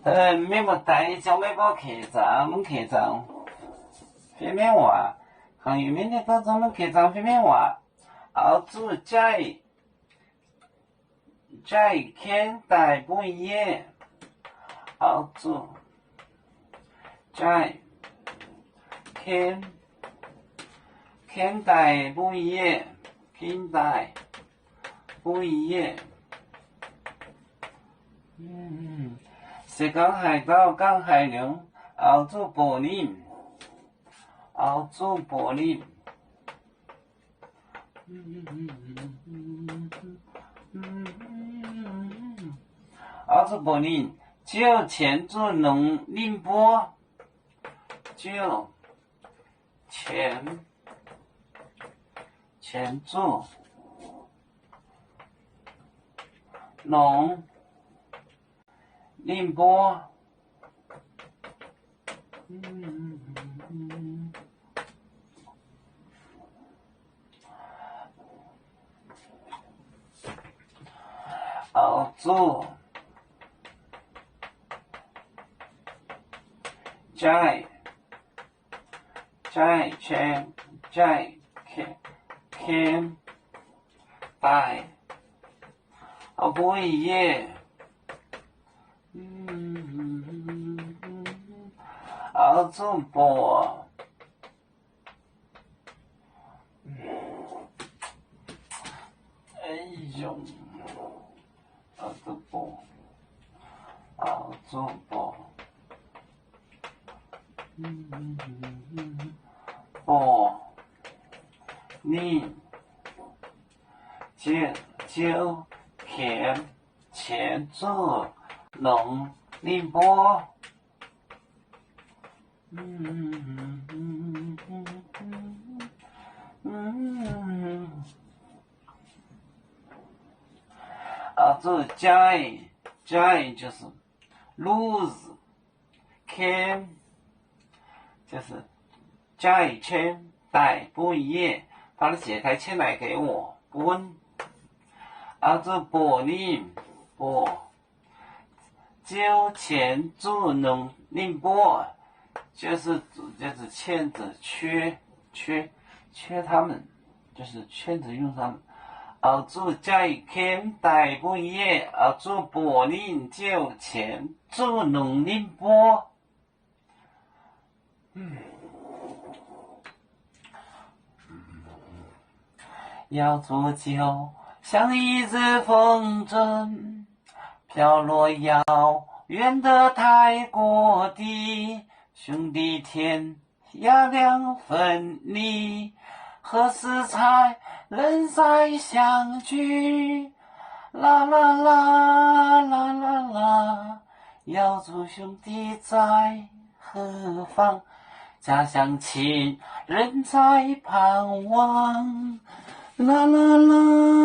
Mienh muoz-doic, ziouc meih mbuo keix zaangc, mv keix zaangc fiev mienv waac. Kangx yuc mienv nyei gorngv zungv mv keix zaangc fiev mienv waac. Auv zuqc jaiv, jaiv ken daaih mbuo yie. Auv zuqc jaiv ken, ken daaih mbuo yie, ken daaih mbuo yie. Se gorngv haaix dauh gangv haiz liuz, auv zuqc mbuox ninh, auv zuqc mbuox ninh. Auv zuqc mbuox ninh, ziouc qiemx zuqc longx ninh mbuo. Ziouc qiemx, qiemx zuqc longx ninh mbuo. Auv zuqc jaiv, jaiv ken, jaiv ken, ken daaih mbuo yie. Auv zuqc mbuox, auv zuqc mbuox, auv zuqc mbuox, mbuox ninh, ziouc, ziouc qiemx, qiemx zuqc longx ninh mbuo. Auv zuqc jaiv, jaiv 就是 lose, ken 就是 jaiv qiemx daaih bun yie. 把它写开，请来给我 bun. Auv zuqc mbuox ninh, mbuox, ziouc qiemx zuqc longx ninh mbuo. 就是，就是 qiemx zuqc 缺，缺，缺他们，就是 qiemx zuqc longx 他们。Auv zuqc jaiv ken daaih bun yie, auv zuqc mbuox ninh ziouc qiemx zuqc longx ninh mbuo. Yauh zuqc ziouc 像一阵风筝，飘落遥远的泰国地，兄弟天涯两分离，何时才能再相聚？啦啦啦，啦啦啦， Yauh zuqc 兄弟在何方？家乡亲人在盼望。啦啦啦。